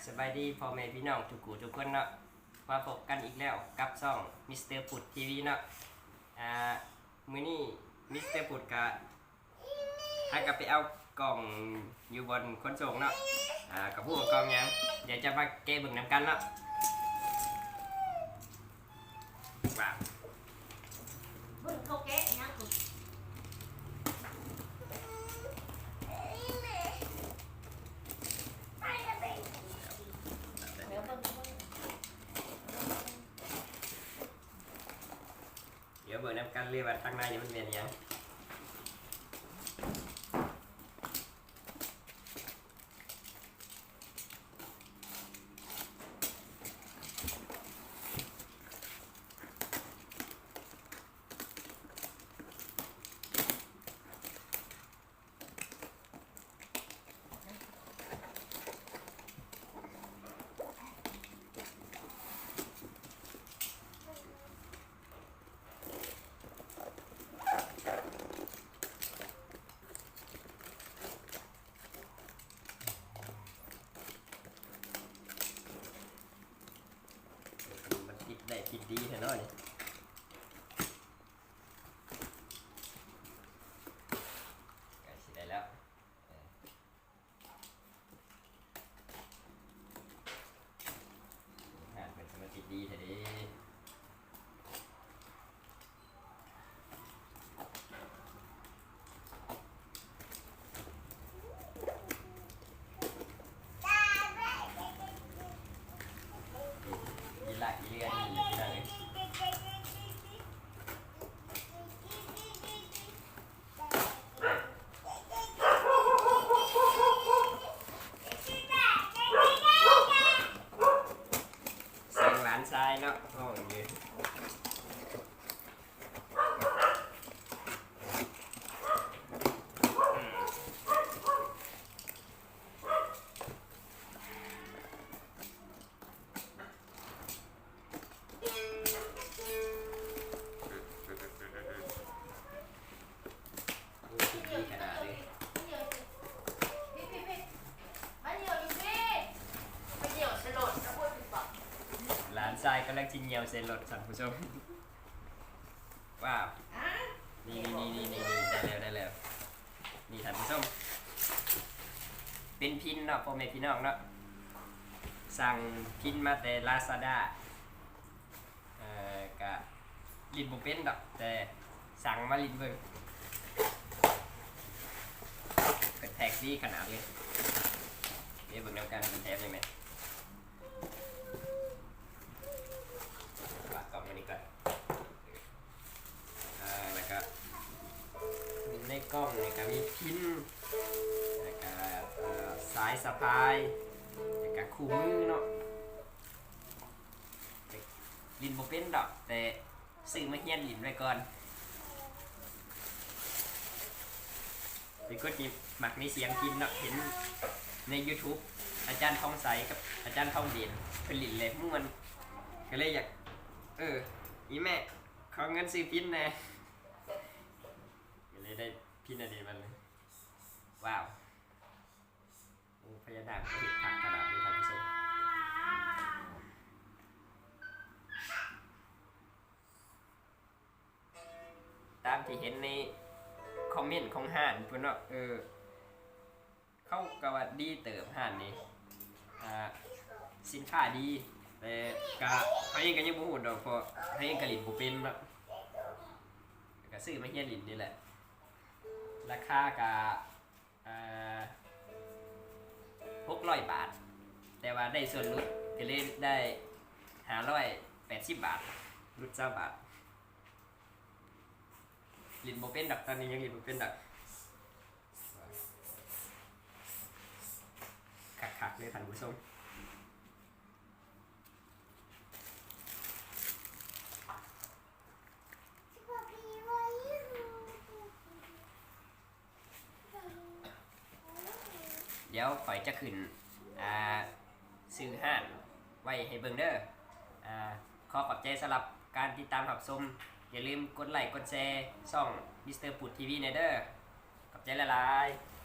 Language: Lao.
ສະບາຍດີພໍ່ແມ່ພີ່ນ້ອງທຸກຜູ້ທຸກຄົນເນາະ, ມາພົບກັນອີກແລ້ວກັບຊ່ອງມິສເຕີພຸດທີວີເນາະ. ອາ ມື້ນີ້ມິສເຕີພຸດກະ ຫາກະໄປເອົາກ່ອງຢູ່ບ່ອນຂົນສົ່ງເນາະ. ອາ ກະບໍ່ຮູ້ວ່າກ່ອງຫຍັງ, ດຽວຈະມາແກະເບິ່ງນຳກັນເນາະ. ວ້າວ ເບິ່ງເຂົາແກະຫຍັງພຸ້ນ. ດຽວເບິ່ງນຳກັນເລີຍວ່າທາງໃນນີ້ມັນແມ່ນຫຍັງ. ມັນຕິດໄດ້ຕິດດີແທ້ເນາະນີ້. ໃກ້ຊິໄດ້ແລ້ວ. ເອີ ຮ້ານເພິ່ນກະມາຕິດດີແທ້ເດ້. ອີ່ຫຼ້າອີ່ເຫຼືອນີ້ພີ່ນ້ອງເອີຍ. ສຽງຫຼານຊາຍເນາະ ຮ້ອງຢູ່. ໂອ້ ຕິດດີຂະໜາດເລີຍ. ຫຼານຊາຍກຳລັງຊິຍ່ຽວໃສ່ລົດ ທ່ານຜູ້ຊົມ. ວ້າວ ນີ້ໆໆໆ ໄດ້ແລ້ວ ໄດ້ແລ້ວ. ນີ້ທ່ານຜູ້ຊົມ ເປັນພິນເນາະ ພໍ່ແມ່ພີ່ນ້ອງເນາະ, ສັ່ງພິນມາແຕ່ລາຊາດ້າ. ເອີ ກະຫຼິ້ນບໍ່ເປັນດອກ ແຕ່ສັ່ງມາຫຼິ້ນເບິ່ງ. ເພິ່ນແພັກດີຂະໜາດເລີຍ. ດຽວເບິ່ງນຳກັນເພິ່ນແຖມຫຍັງແດ່. ວາງກ່ອງໄວ້ນີ້ກ່ອນ. ອາ ແລ້ວກະໃນກ່ອງນີ້ກະມີພິນ ແລ້ວກະ ເອີ ສາຍສະພາຍ ແລ້ວກະຄູ່ມືເນາະ. ຫຼິ້ນບໍ່ເປັນດອກ ແຕ່ຊື້ມາຮຽນຫຼິ້ນໄວ້ກ່ອນ. ເປັນຄົນທີ່ມັກໃນສຽງພິນເນາະ, ເຫັນໃນຢູທູບ ອາຈານທອງໃສກັບອາຈານທອງເດດເພິ່ນຫຼິ້ນແລ້ວມ່ວນ ກະເລີຍຢາກ ເອີ ອີ່ແມ່ ຂໍເງິນຊື້ພິນແດ່ ກະເລີຍໄດ້ພິນອັນນີ້ມາເລີຍ. ວ້າວ ໂອ້ ພະຍານາກເຮັດຄັກຂະໜາດນີ້ທ່ານຜູ້ຊົມ. ຕາມທີ່ເຫັນໃນຄອມເມັນຂອງຮ້ານພຸ້ນເນາະ ເອີ ເຂົາກະວ່າດີເຕີບຮ້ານນີ້ ອາ ສິນຄ້າດີ ແຕ່ກະເຮົາເອງກະຍັງບໍ່ຮູ້ດອກ ເພາະເຮົາເອງກະຫຼິ້ນບໍ່ເປັນເນາະ ກະຊື້ມາຮຽນຫຼິ້ນນີ້ແຫຼະ. ລາຄາກະ ອ່າ ຫົກຮ້ອຍບາດ ແຕ່ວ່າໄດ້ສ່ວນຫຼຸດ ກະເລີຍໄດ້ຫ້າຮ້ອຍແປດສິບບາດ ຫຼຸດຊາວບາດ. ຫຼິ້ນບໍ່ເປັນດອກ ຕອນນີ້ຍັງຫຼິ້ນບໍ່ເປັນດອກ. ຄັກໆເລີຍທ່ານຜູ້ຊົມ. ດຽວຂ້ອຍຈະຂຶ້ນ ອ່າ ຊື່ຮ້ານໄວ້ໃຫ້ເບິ່ງເດີ. ອ່າ ຂໍຂອບໃຈສຳລັບການຕິດຕາມຮັບຊົມ. ຢ່າລືມກົດໄລ້ກົດແຊຊ່ອງມິສເຕີພຸດທີວີແດ່ເດີ. ຂອບໃຈຫຼາຍໆ.